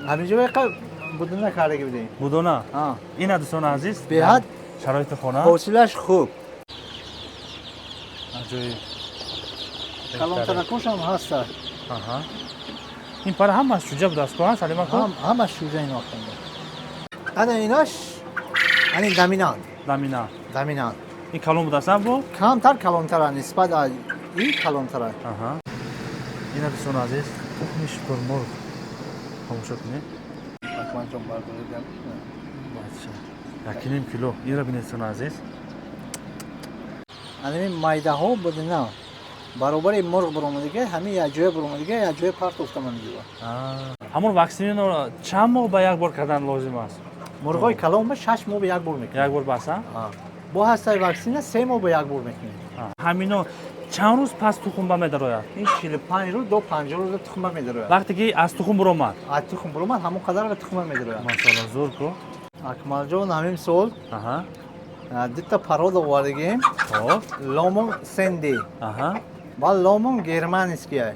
Ҳаминҷо яқа будуна кардаги будем. Будона. А. Ина, дӯстони азиз, Беҳад шароити хона. Ҳосилаш хуб. Ҷои Калонтаракошам ҳаста. Аҳа. Ин пара ҳамаш чӯҷа будааст ко, Салим ако? Ҳамаш чӯҷа ино хонда. Ана инаш, ани доминант. Домина. Доминант. Ин калон будааст бо? Камтар калонтара, нисбат аз ин калонтара. Аҳа. Ина, дӯстони азиз, тухми шутурмурғ тамошо кунед. Акмалҷон, бардоридам. 1,5 кило. Инро бинед, дӯстони азиз. Анами майдаҳо будина баробари мурғ буромадига, ҳамин якҷоя буромадига, якҷоя партофта мамиҷуба. Ҳамон ваксиниро чанд моҳ ба як бор кардан лозим аст? Мурғои калон ба 6 моҳ ба як бор мекунем. Як бор бас, а? Бо ҳастаи ваксина 3 моҳ ба як бор мекунем. Ҳамино чанд рӯз пас тухм ба медарояд? Ин 45 рӯз до 50 рӯза тухма медарояд. Вақте ки аз тухм буромад? Аз тухм буромад, ҳамон қадар тухма медарояд. Машоалло, зур ку. Акмалҷон, ҳамин сол дута порода овардагим. Ломон Сенди ва Ломон Германский.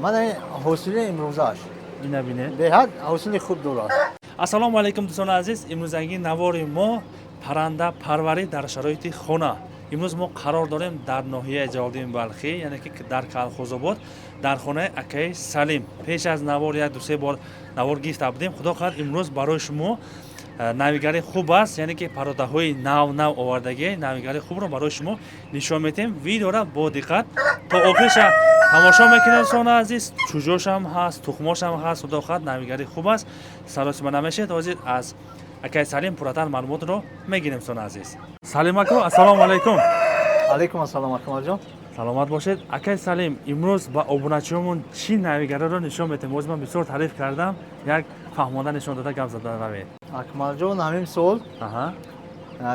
Мана ҳосили имрӯзаш. Ина бинед. Беҳад ҳосили хуб дорад. Ассалому алайкум, дӯстони азиз! Имрӯзанги навори мо парранда парварӣ дар шароити хона. Имрӯз мо қарор дорем дар ноҳияи Ҷалолиддини Балхӣ, яъне ки дар Калхозобод, дар хонаи акаи Салим. Пеш аз навор як дусе бор навор гирифта будем. Худо хоҳад, имрӯз барои шумо навигари хуб аст, яъне ки пародаҳои нав нав овардагӣ, навигари хубро барои шумо нишон медиҳем. Видеора бо диққат то охириша тамошо мекунед, дӯстони азиз. Чӯҷошам ҳаст, тухмошам ҳаст. Худо хоҳад, навигари хуб аст, саросима намешед. Ҳозир аз акаи Салим пурратар маълумотро мегирем, дӯстони азиз. Салим ако, ассалому алайкум! Алайкум ассалом, Акмалҷон. Саломат бошед, акаи Салим. Имрӯз ба обуначиёмон чӣ навигариро нишон медиҳем? Боз ман бисёр таъриф кардам, як фаҳмонда нишон дода гап зада равед. Акмалҷон, ҳамин сол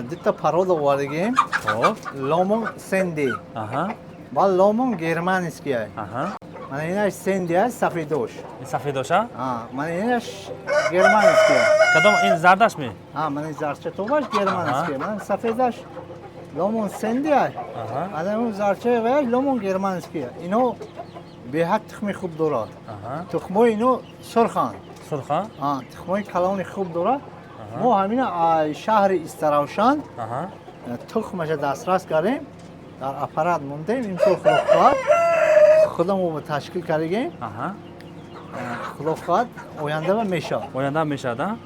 дута порода овардагим. Ломон Сенди ва Ломон Германский. Мана инаш Сенди аст, сафедош. Ин сафедоша? Мана инаш Германский. Кадом, ин зардаш ми? Мана ин зарчатобаш Германский, мана сафедаш Ломон Сенди аст. Ана он зарчаи ваяш Ломон Германский. Ино беҳад тухми хуб дорад. Тухмои ино сурханд. Сурха. Тухмои калони хуб дорад. Мо ҳамина шаҳри Истаравшан тухмаша дастрас кардем, дар аппарат мондем. Имсол, худо хоҳад, худамо ташкил кардагем. Худо хоҳад, оянда мешавад. Оянда мешавад, а?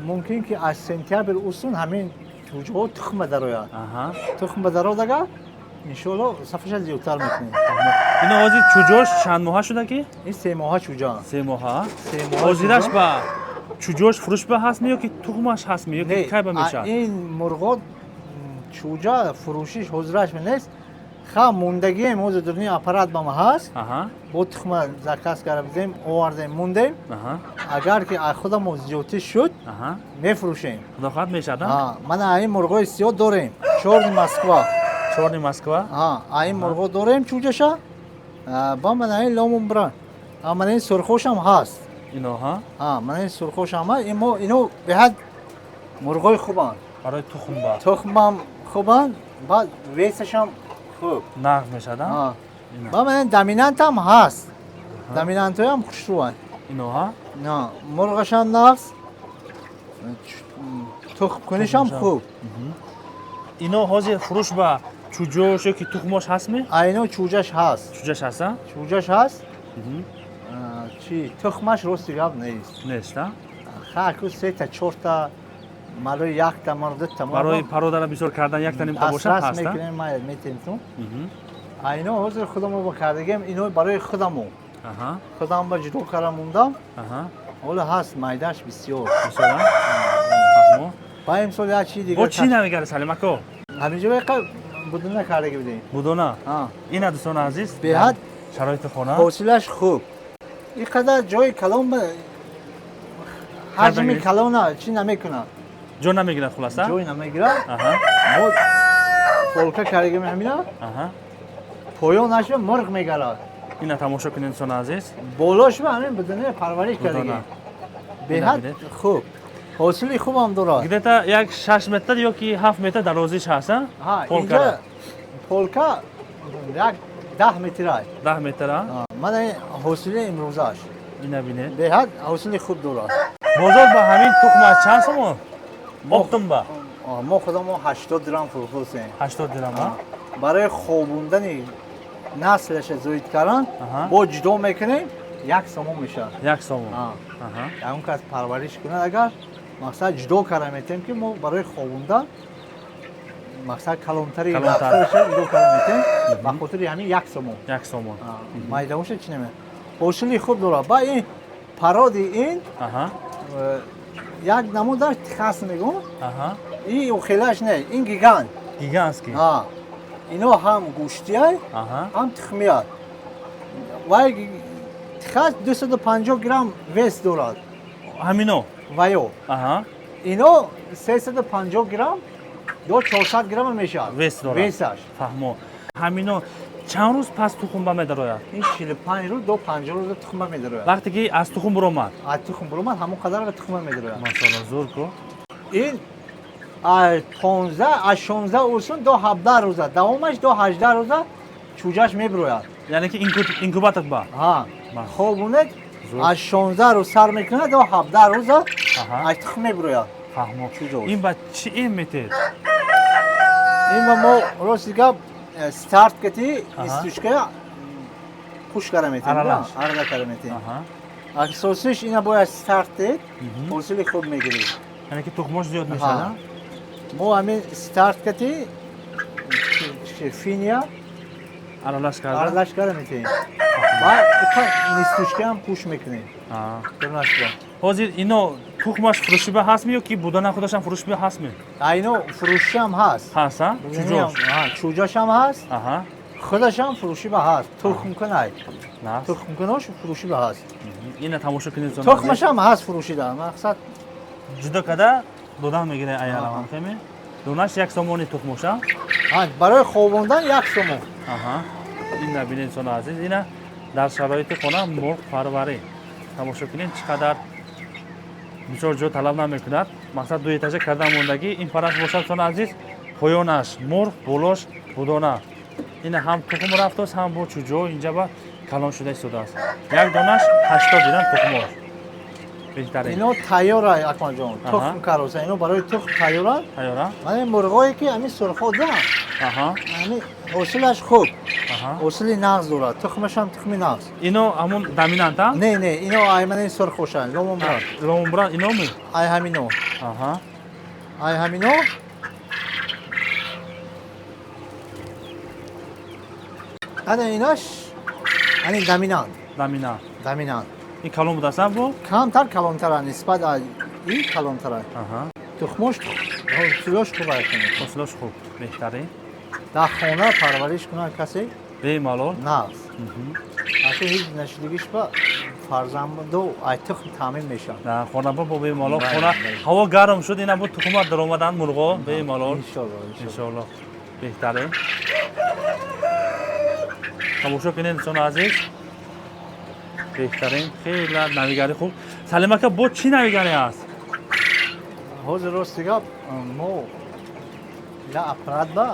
Мумкин ки аз сентябр усун ҳамин чӯҷаҳо тухма дарояд. Тухма дарод агар, иншоалло, сафаша зиёдтар мекунем. Ино ҳозир чӯҷош чанд моҳа шуда ки? Ин 3 моҳа чӯҷа. 3 моҳа. 3 моҳа. Ҳозираш ба чӯҷош фурӯш ба ҳастми ё ки тухмаш ҳастми ё ки Не, кай ба мешавад? Ин мурғо чӯҷа фурӯшиш ҳозираш нест. Ха, мондагием ҳозир дурни аппарат ба ма ҳаст. Бо тухма заказ карда будем, овардем, мондем. Агар ки аз худамо зиёдтӣ шуд, мефурӯшем. Худо хоҳад, мешавад, а? Мана ин мурғои сиёҳ дорем, Чёрный Москва. Чёрный Москва. Ин мурғо дорем чӯҷаша. Ба мана ин Ломон бра, мана ин сурхошам ҳаст. Иноҳа? Мана ин сурхошам ҳаст. Ино беҳад мурғои хубанд. Барои тухм ба? Тухмам хубанд, баъд весашам хуб. Нағз мешавад, а? Ба мана доминантам ҳаст, доминантҳоям хушрӯанд. Иноҳа? Мурғашам нағз, тухмкунишам хуб. Ино ҳозир фурӯш ба чӯҷош ё ки тухмош ҳастми? Айно чӯҷаш ҳаст. Чӯҷаш ҳаст, а? Чӯҷаш ҳаст. Чи, тухмаш, рости гап, нест. Нест, а? Хаку сета, чорта, барои якта мурғ, дута мурғ. Барои пародара бисёр кардан якта нимта бошад, дастрас ҳаст, а? Мекунем, метем ту. Айно ҳозир худамо ба кардагем, ино барои худамо. Худам ба ҷудо карда мондам. Ҳоло ҳаст майдаш бисёр. Бисёр, а? Фаҳмо. Ба имсол як чизи Бо дигар. чӣ навигари, Салим ако? Ҳаминҷо яқа будуна кардаги будем. Будона. Ина, дӯстони азиз, Беҳад шароити хона. ҳосилаш хуб. Ин қадар ҷои калон ба ҳаҷми Кардагӣ. калона чӣ намекунад. Ҷо намегирад, хулоса. Ҷой намегирад. Мо полка кардагим ҳамина. Поёнаш ба мурғ мегарад. Ина тамошо кунед, дӯстони азиз. Болош ба ҳамин будуна парвариш Будуна. кардагим. Беҳад Ина бинед. хуб, ҳосили хубам дорад. Где-то як 6 метр ё ки 7 метр дарозиш ҳаст, а? Ҳа, инҷа Полкара. полка як 10 метрай. 10 метр, а? Мана ин ҳосили имрӯзаш. Ина бинед. Беҳад ҳосили хуб дорад. Бозор ба ҳамин тухма чанд сомон? Оптом ба? Мо худамон 80 дирам фурӯхтем. 80 дирам, а? Барои хобондани наслаша зоид кардан бо ҷудо мекунем, 1 сомон мешавад. 1 сомон. Ягон кас парвариш кунад агар, мақсад ҷудо карда метем ки мо барои хобондан мақсад калонтари наслаша ҷудо карда метем, ба хотири ҳамин 1 сомон. 1 сомон. Майдавоша чӣ намеяд? Ҳосили хуб дорад. Ба ин пароди ин як намудаш тихас мегӯм. Ин хелаш не, ин гигант. Гигантский. Ино ҳам гӯштиай, ҳам тухмиай. Вай тихас 250 грамм вес дорад. Ҳамино? Ваё. Ино 350 грамм ё 400 грамм мешавад. Вес дорад. Весаш. Фаҳмо. Ҳамино чанд рӯз пас тухм ба медарояд? Ин 45 рӯз до 50 рӯз тухм ба медарояд. Вақте ки аз тухм буромад? Аз тухм буромад, ҳамон қадар тухм ба медарояд. Машаалло, зур ку. Ин аз 15, аз 16 рӯз до 17 рӯза, давомаш до 18 рӯза чӯҷаш мебирояд. Яъне ки инкубатор ба? Ҳа. Хобунед аз 16 рӯз сар мекунад до 17 рӯза аз тухм мебирояд. Фаҳмо. Ин ба чӣ ин метед? Ин ба мо рости гап старт кати истушка хуш кара метем, арала кара метем. Асосиш ина бояд старт дед, ҳосили хуб мегиред. Яъне ки тухмош зиёд мешавад? Мо ҳамин старт кати финия аралаш карда? Аралаш кара метем. Баъд нистушка ҳам хуш мекунем. Ҳозир ино тухмаш фурӯшиба ҳастми ё ки будана худашам фурӯшиба ҳастми? Ино фурӯшиам ҳаст. Ҳаст, а? Чӯҷош? Чӯҷашам ҳаст. Худашам фурӯшиба ҳаст. Тухмкунай. Тухмкунош фурӯшиба ҳаст. Ина тамошо кунед. Тухмашам ҳаст фурӯшида. Мақсад ҷудо карда додан мегирад аялам, хеме? Донаш 1 сомони тухмоша? Барои хобондан 1 сомон. Ина бинед дӯстони азиз, ина дар шароити хона мурғпарварӣ. Тамошо кунед чӣ қадар бисёр ҷо талаб намекунад. Мақсад ду этажа кардан мондагӣ. Ин параш бошад дӯстони азиз, поёнаш мурғ, болош будона. Ина ҳам тухм рафтааст, ҳам бо чӯҷо инҷа ба калон шуда истодааст. Як донаш 80 дирам тухмош. Беҳтарин. Ино тайёра, Акмалҷон. Тухм кароса. Ино барои тухм тайёра. Тайёра? Мана ин мурғое ки ҳамин сурхо да. Ҳамин ҳосилаш хуб. Ҳосили нағз дорад. Тухмаш ҳам тухми нағз. Ино ҳамон доминант, а? Не, не, ино ай мана ин сурхошанд, ломонбран. Ломонбран ино ми? Ай ҳамино. Ай ҳамино. Ана инаш, ани доминант. Доминант. Доминант. Ин калон будааст, а бо? Камтар калонтара нисбат аз ин калонтара. Тухмош ҳосилош хуб аст. Ҳосилош хуб, беҳтарин. Дар хона парвариш кунад касе? Бемалол. Нағз. Асло ҳеҷ нашудагиш ба фарзанду ай тухм таъмин мешавад. На, хона бо бемалол. Хона ҳаво гарм шуд, ина бо тухма даромадан мурғо бемалол. Иншолло, иншолло. Беҳтарин. Тамошо кунед дӯстони азиз. Беҳтарин, хеле навигари хуб. Салим ака, бо чӣ навигаре ҳаст? Ҳозир рости гап мо я аппарат ба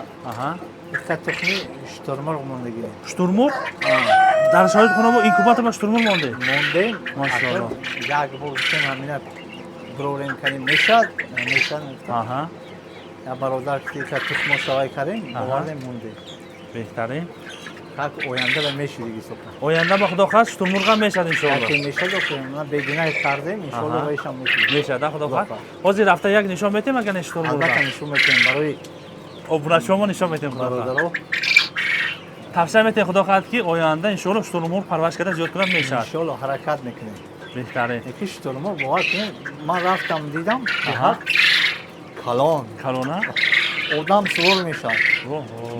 якта тухми шутурмурғ мондагӣ. Шутурмурғ? Дар шароити хона мо инкубатор ба шутурмурғ мондем? Мондем. Машаалло. Як бор гуфтем ҳамина бирорем канем мешад, мешад. Я бародар ки тухмо савай кардем, бовардем мондем. Беҳтарин. Так оянда ба мешудиги сопа. Оянда ба худо хост шутурмурғ ҳам мешад иншоалло. Яке мешад, охир ман бегунаҳ кардем, иншоалло вайшам мешуд. Мешад, худо хост. Ҳозир рафта як нишон метем агар не шутурмурғ. Албатта нишон метем барои обуначиҳомо нишон метем худо хост. Бародаро. Тавсия метем худо хост ки оянда иншоалло шутурмурғ парвариш карда зиёд кунад мешад. Иншоалло ҳаракат мекунем. Беҳтарин. Яки шутурмурғ бовар кунед, ман рафтам дидам, калон. Калона? Одам сувор мешад.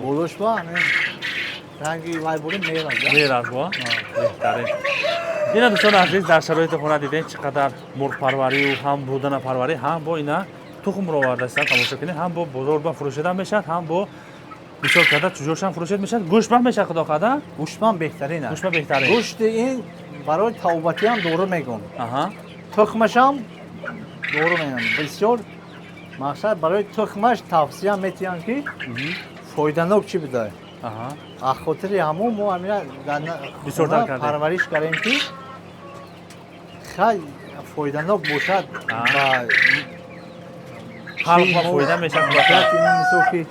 Болош ба ҳамин ранги вай бурим мерад. Мерад бо? Беҳтарин. Ина дӯстони азиз, дар шароити хона дидем чӣ қадар мурғпарварию ҳам буданапарварӣ, ҳам бо ина тухмро овардаистанд, тамошо кунед, ҳам бо бозор ба фурӯшидан мешавад, ҳам бо бисёр карда чӯҷошам фурӯшид мешавад. Гӯштбам мешавад худо хоҳад? Гӯштбам беҳтарин аст. Гӯштбам беҳтарин. Гӯшти ин барои тавбатиам дору мегӯм. Тухмашам дору мегӯм. Бисёр мақсад барои тухмаш тавсия метиҳам ки фоиданок чӣ бидай. Аз хотири ҳамон мо ҳамина дар Бисёртар кардем. парвариш кардем ки Хай, фоиданок бошад ба халқ ба фоида мешавад. Мисол ки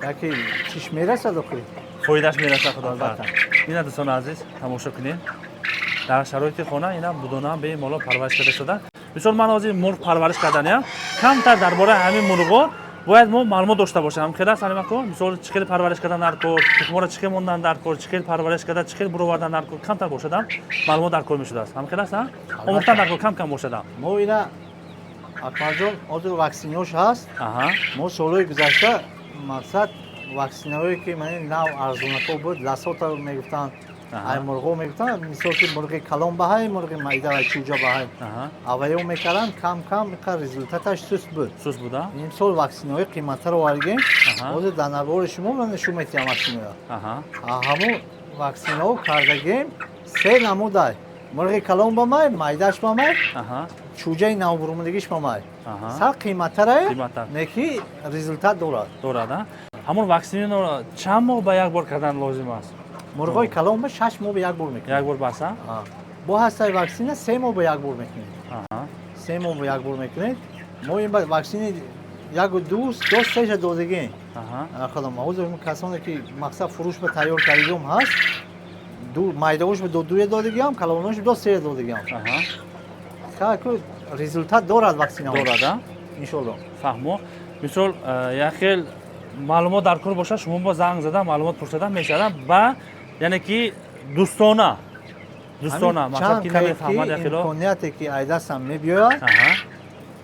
яке чиш мерасад охир. Фоидааш мерасад, худо. Ина, дӯстони азиз, тамошо кунед, дар шароити хона ина будона бемалол парвариш карда шуда. Мисол, ман ҳозир мурғ парвариш карданиям, камтар дар бораи ҳамин мурғо бояд мо маълумот дошта бошем. Хел аст, ҳаминако, мисол, чӣ хел парвариш кардан дар кор, тухморо чӣ хел мондан дар кор, чӣ хел парвариш карда, чӣ хел буровардан дар кор, камтар бошадам маълумот дар кор мешудааст. Ҳам хел аст, омӯхтан дар кор кам кам бошадам. Мо ина, Акмалҷон, ҳозир ваксинош ҳаст. Мо солҳои гузашта, мақсад, ваксинаҳое ки ман нав арзонако буд, ласота мегуфтанд, ай мурғо мегуфтанд, мисол ки мурғи калон баҳай, мурғи майда ва чӯҷа баҳай, аввалио мекарданд, кам кам иқа результаташ суст буд. Суст буда. Имсол ваксинаҳои қиматтар овардем. Ҳозир дар навори шумо ман нишон метиҳам ваксинаҳо. Ҳамун ваксинаҳо кардагем, се намудай: мурғи калон ба май, майдаш ба май, чӯҷаи навбурумадагиш ба май. Сал қиматтарае, неки результат дорад. Дорад. Ҳамон ваксинаро чанд моҳ ба як бор кардан лозим аст? Мурғои калон ба 6 моҳ ба як бор мекунем. Як бор бас? Бо ҳастаи ваксина 3 моҳ ба як бор мекунем, 3 моҳ ба як бор мекунем. Мо ин ваксини яку ду до сеша додагем худам. Ҳозир касоне ки, мақсад, фурӯш ба тайёр кардагиам ҳаст, ду майдаош ба до дуя додагиам, калонош до сея додагиам. Результат дорад ваксина. Дорад. Иншолло. Фаҳмо. Мисол, як хел маълумот дар кор бошад, шумо бо занг зада маълумот пурсада мешавад ба, яъне ки дӯстона дӯстона, мақсад ки намефаҳмад як хело. Имконияте ки айдастам мебиёяд,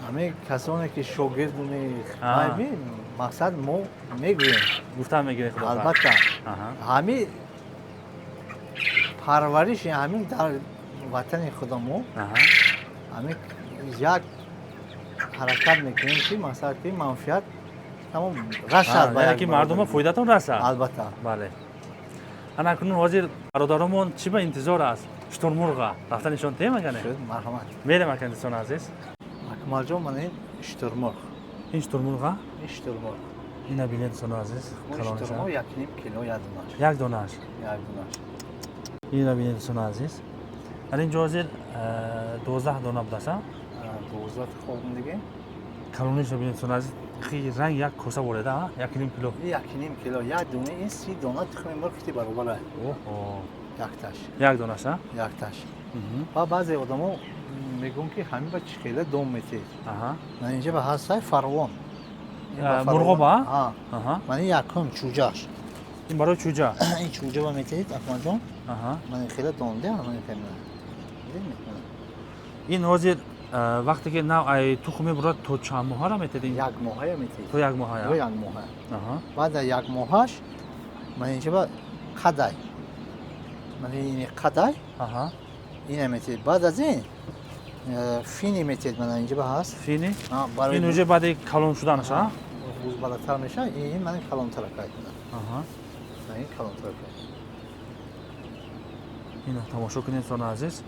ҳамин касоне ки шогирдуни мақсад, мо мегӯем. Гуфта мегирем. Албатта, ҳамин парвариши ҳамин дар ватани худамо ҳамин як ҳаракат мекунем, ки мақсад, ки манфиат тамом расад. Яъне ки мардума фоидатон расад. Албатта. Бале, ана акнун ҳозир бародаромон чӣ ба интизор аст? Шутурмурға рафта нишон тем агане? Марҳамат. Мерем ака, дӯстони азиз. Акмалҷон, мана ин шутурмурғ. Ин шутурмурға? Ин шутурмурғ. Ина бинед, дӯстони азиз. Шутурмурғ 1,5 кило як донаш. Як донаш? Як донаш. Ина бинед, дӯстони азиз, дар ин ҷо ҳозир 12 дона будааст. 12 хобм диге. Калонишро бинед, дӯстони азиз, ранг як коса бореда, 1,5 кило. 1,5 кило як дона. Ин 30 дона тухми мурғ ки баробар аст якташ. Як донаш? Якташ. Ва баъзе одамо мегӯянд, ки ҳамин ба чӣ хеле дом метиҳед. Ман инҷа ба ҳастай фарвон. Мурғоба. Ман ин якум чӯҷаш. Ин барои чӯҷа. Ин чӯҷа ба метиҳед, Акмалҷон. Ман ин хеле донде. Ин ҳозир вақте ки нав ай тухм мебурад, то чанд моҳара метиҳед? Як моҳая метиҳед. То як моҳая? То як моҳа. Баъд аз як моҳаш ман инҷа ба қадай, ман ин қадай, ина метиҳед. Баъд аз ин фини метиҳед, мана инҷа ба ҳаст. Фини. Ин уже баъди калон шуданаш? Баландтар мешавад. Ин ман калонтара кайд. Ин калонтара кайд. Ина тамошо кунед, дӯстони азиз,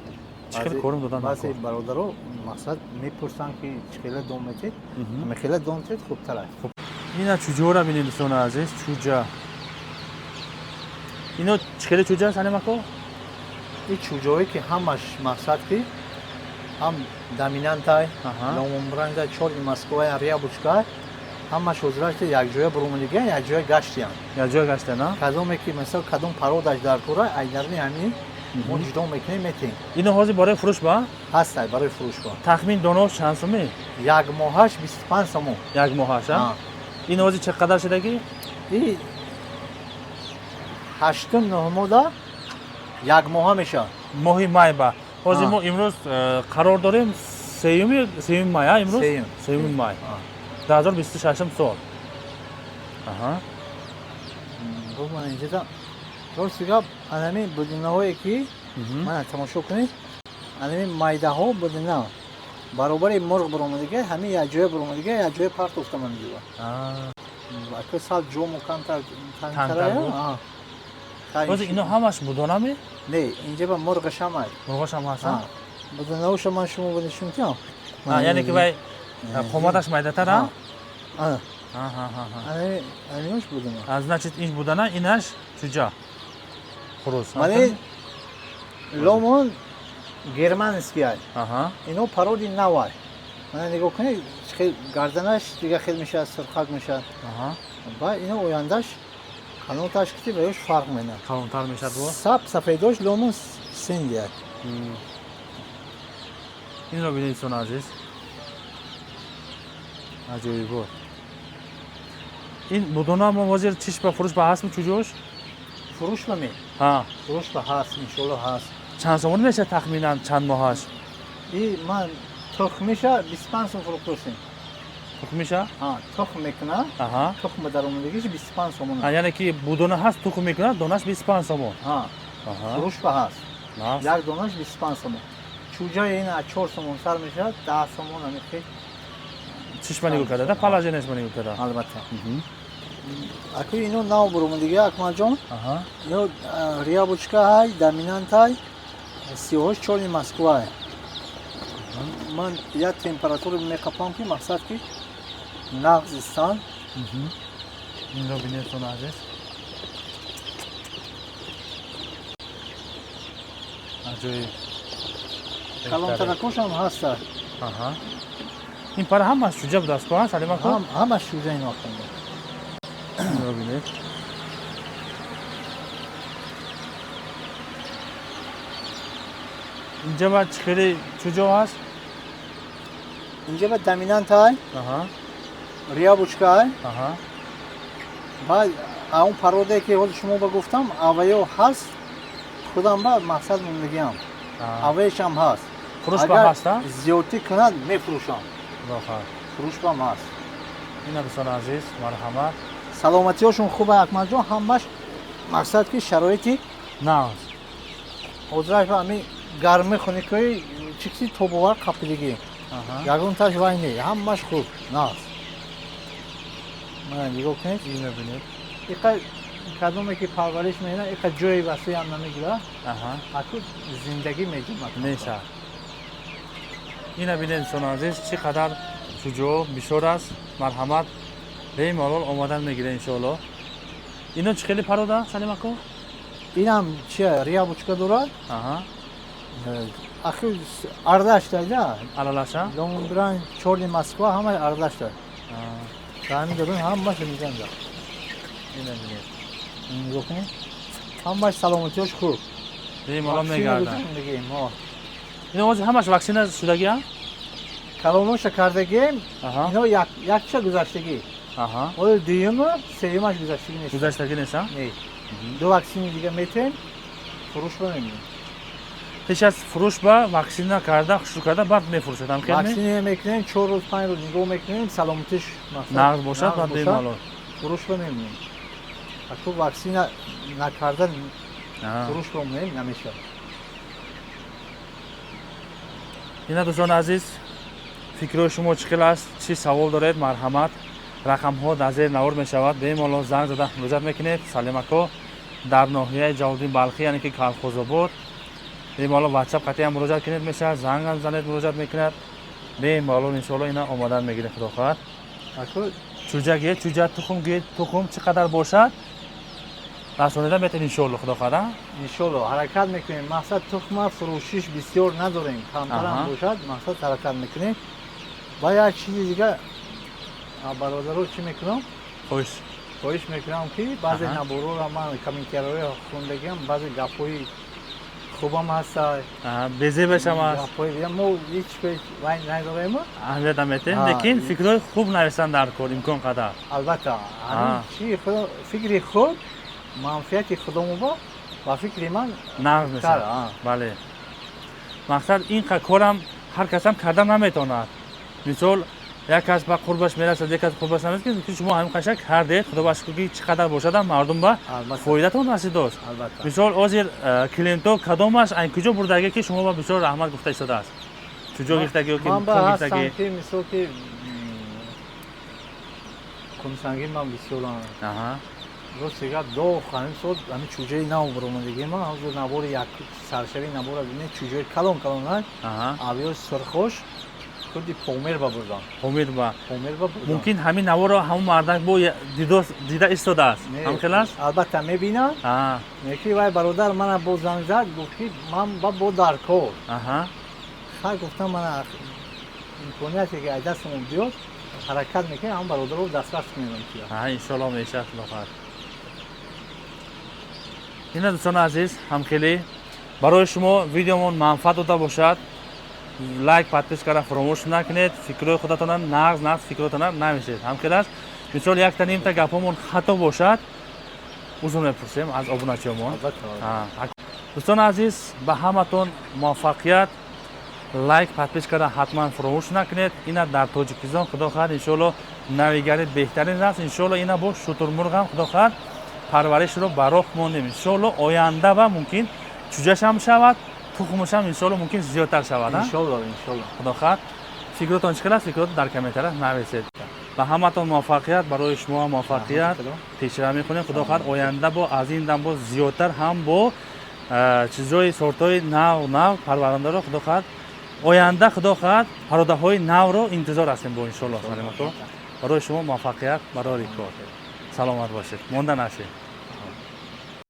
чӣ хел корум додан. Баъзе бародаро, мақсад, мепурсанд, ки чӣ хела дом метиҳед. Ҳама хела дом метиҳед, хубтар аст. Ина чӯҷаҳоро бинед, дӯстони азиз, чӯҷа. Ино чӣ хеле чӯҷа аст, Алимако? Ин чӯҷаҳое ки ҳамаш, мақсад, ки ҳам доминантай, ломонранга, чорни Москвая, рябушка, ҳамаш ҳозирашта якҷоя бурумадигиян, якҷоя гаштиян. Якҷоя гаштиян. Кадоме ки, мисол, кадом пародаш дар кора, айдарни ҳамин мо ҷудо мекунем, метиҳем. Ино ҳозир барои фурӯш ба? Ҳастай барои фурӯш ба. Тахмин донош чанд сумӣ? Як моҳаш 25 сомон. Як моҳаш? Ин ҳозир чӣ қадар шудагӣ? И ҳаштум нӯҳмода як моҳа мешавад. Моҳи май ба. Ҳозир мо имрӯз қарор дорем сеюми май, имрӯз сеюми май 2026 сол. Инҷода, рости гап, анами будинаҳое ки мана тамошо кунед, анами майдаҳо, будина баробари мурғ буромадига, ҳамин якҷоя буромадига, якҷоя партофта ман инҷо. Ака сал ҷому камтар тангтара. Ҳозир ино ҳамаш будонаме? Не, инҷа ба мурғашам ай. Мурғашам ҳаст. Будинаҳоша ман шумо нишон диҳам. Яъне ки вай қоматаш майдатар. Анинош будана. Значит, ин будана, инаш чӯҷа, хурӯс. Мани ломон. Германский ай. Ино породи навай. Мана нигоҳ кунед, гарданаш дига хел мешавад, сурхак мешавад. Ба ино ояндаш калонташ кити ба ёш фарқ менад. Калонтар мешавад бо? Саб сафедош ломун синди ай. Инро бинед, дӯстони азиз. Аҷоибот. Ин будона мо ҳозир чиш ба фурӯш ба ҳастми чуҷош? Фурӯш ба ме? Ҳа. Фурӯш ба ҳаст, иншоалло ҳаст. Чанд сомон мешавад тахминан чанд моҳаш? И ман тухмиша 25 сом фурӯхтостем. Тухмиша? Ҳа, тухм мекунад. Тухм ба даромадагиш 25 сомон. Яъне ки будона ҳаст, тухм мекунад, донаш 25 сомон. Ҳа. Фурӯш ба ҳаст. Як донаш 25 сомон. Чуҷаи ин аз 4 сомон сар мешавад, 10 сомон ҳамин. Чишма нигоҳ карда, положениеш нигоҳ карда. Албатта. Аку ино нав бурумадига, Акмалҷон. Ино рябочка ҳай, доминант ҳай, сиёҳош чорни Москва ҳай. Ман як температура меқапам ки мақсад ки нағз истан. Инро бинед, дӯстони азиз. Аҷоиб. Калонтаракошам ҳаста. Ин пара ҳамаш чуҷа будааст, ко, Салим ака? Ҳамаш чуҷа ино хонда. Инро бинед. Инҷа ба чӣ хеле чуҷо ҳаст? Инҷа ба доминант ҳай. Рябочка ҳай. Баъд он пародае ки ҳозир шумо ба гуфтам, аваё ҳаст, худам ба мақсад мондагиам. Аваешам ҳаст. Фурӯш ба ҳаст, а? Зиёдтӣ кунад, мефурӯшам. Фурӯш бам ҳаст. Ина дӯстони азиз, марҳамат. Саломатиҳошон хуб, Акмалҷон, ҳамаш мақсад ки шароити нағз. Ҳозираш ба ҳамин гарми хунукии чикси тобовар қапидагӣ. Ягонташ вай не, ҳамаш хуб, нағз. Мана нигоҳ кунед. Ино бинед. Иқа кадоме ки парвариш мекунад, иқа ҷои васеъ ҳам намегирад. Аку зиндагӣ меҷумад. Мешавад. Ина бинед, дӯстони азиз, чӣ қадар чуҷо бисёр аст. Марҳамат, бемалол омадан мегиред иншоалло. Ино чӣ хеле парода, Салим ако? Инам чи рябочка дорад. Ахи ардаш дайда. Аралаша? Лонгран, чорни Москва ҳама ардаш дай. Ҳамин дорун ҳамаш мизанда. Ина бинед. Нигоҳ кунед. Ҳамаш саломатиёш хуб. Бемалол мегардад. Ино ҳозир ҳамаш ваксина шудагиа? Калоноша кардагием, ино якча гузаштагӣ. Ҳоло дуюму сеюмаш гузаштагӣ нест. Гузаштагӣ нест, а? Не. Ду ваксини дига метем, фурӯш ба мемонем. Пеш аз фурӯш ба ваксина карда, хушрӯ карда, баъд мефурӯшад, ҳам хел? Ваксина мекунем, 4 рӯз, 5 рӯз нигоҳ мекунем, саломатиш нағз бошад, баъд бемалол. Фурӯш ба мемонем. Аку ваксина накарда фурӯш ба монем намешавад. Ина дӯстони азиз, фикрҳои шумо чӣ хел аст? Чӣ савол доред? Марҳамат. Рақамҳо дар зери навор мешавад. Бемалол занг зада муроҷиат мекунед. Салим ако дар ноҳияи Ҷалолиддин Балхӣ, яъне ки Калхозобод. Бемалол WhatsApp қатъиян муроҷиат кунед мешавад, занг ҳам занед муроҷиат мекунад. Бемалол иншоалло ина омадан мегиред, худо хоҳад. Чуҷа гиред, чуҷа, тухм гиред, тухм чӣ қадар бошад расонида метавонед иншоалло, худо хоҳад. Иншоалло ҳаракат мекунем. Мақсад тухма фурӯшиш бисёр надорем, камтарам бошад, мақсад ҳаракат мекунем. Ва як чизи дига бародаро чӣ мекунам? Хоҳиш. Хоҳиш мекунам ки баъзе наборора ман комментариҳои хондагиам, баъзе гапҳои хубам ҳаста. Безебашам аст. Гапҳои мо ҳеҷ вай надорем. Аҳамият наметем, лекин фикрҳои хуб нависанд дар кор имкон қадар. Албатта, ҳамин чи фикри хуб манфиати худомоба ва фикри ман нағз мешавад. Бале. Мақсад ин корам ҳар касам карда наметавонад. Мисол як кас ба қурбаш мерасад, як кас қурбаш намерасад, ки шумо ҳамин қашанг кардед, худо ба шукр ки чӣ қадар бошад ҳам мардум ба фоидатон расидааст. Мисол ҳозир клиентҳо кадомаш айн куҷо бурдаги ки шумо ба бисёр раҳмат гуфта истодааст? Чуҷо гирифтаги ё ки ман ба ҳастам ки мисол ки кунсангин ман бисёрам. Рост гап доғ ҳамин сол ҳамин чуҷаи нав баромадагӣ ман ҳозир навори як саршави навора бинед, чуҷаи калон калон ҳаст, авиёи сурхош Худи Помир ба бурдам. Помир ба. Помир ба бурдам. Мумкин ҳамин наворо ҳамун мардак бо дида истодааст. Ҳам хел аст? Албатта, мебинам. Неки вай бародар мана бо занг зад, гуфт, ки ман ба бо дар кор. Хай, гуфтам, мана имконияте ки аз дастамон биёд, ҳаракат мекунем, ҳамн бародарро дастрас кунем. Иншоалло, мешавад, худо хоҳад. Ина, дӯстони азиз, ҳамхелӣ барои шумо видеомон манфаат дода бошад, лайк, подпискара фаромӯш накунед. Фикрҳои худатона, нағз нағз фикротона нависед. Ҳамхел аст, мисол, якта нимта гапҳомон хато бошад, узр мепурсем аз обуначиёмон. Дӯстони азиз, ба ҳаматон муваффақият. Лайк, подпискара ҳатман фаромӯш накунед. Ина дар Тоҷикистон, худо хоҳад, иншоалло, навигари беҳтарин аст. Иншоалло, ина бо шутурмурғам, худо хоҳад, парваришро ба роҳ мондем. Иншоалло, оянда ба мумкин чуҷашам шавад, тухмушам, иншоалло, мумкин зиёдтар шавад. Иншоалло, иншоалло. Худо хоҳад. Фикротон чӣ хел аст? Фикротон дар комментария нависед. Ба ҳаматон муваффақият, барои шумо муваффақият пешравӣ мекунем. Худо хоҳад, оянда бо аз ин дам бо зиёдтар ҳам бо чизҳои сортҳои нав нав парварандаро, худо хоҳад, оянда, худо хоҳад, пародаҳои навро интизор ҳастем бо, иншоалло. Салимато, барои шумо муваффақият, барори кор, саломат бошед, монда нашед.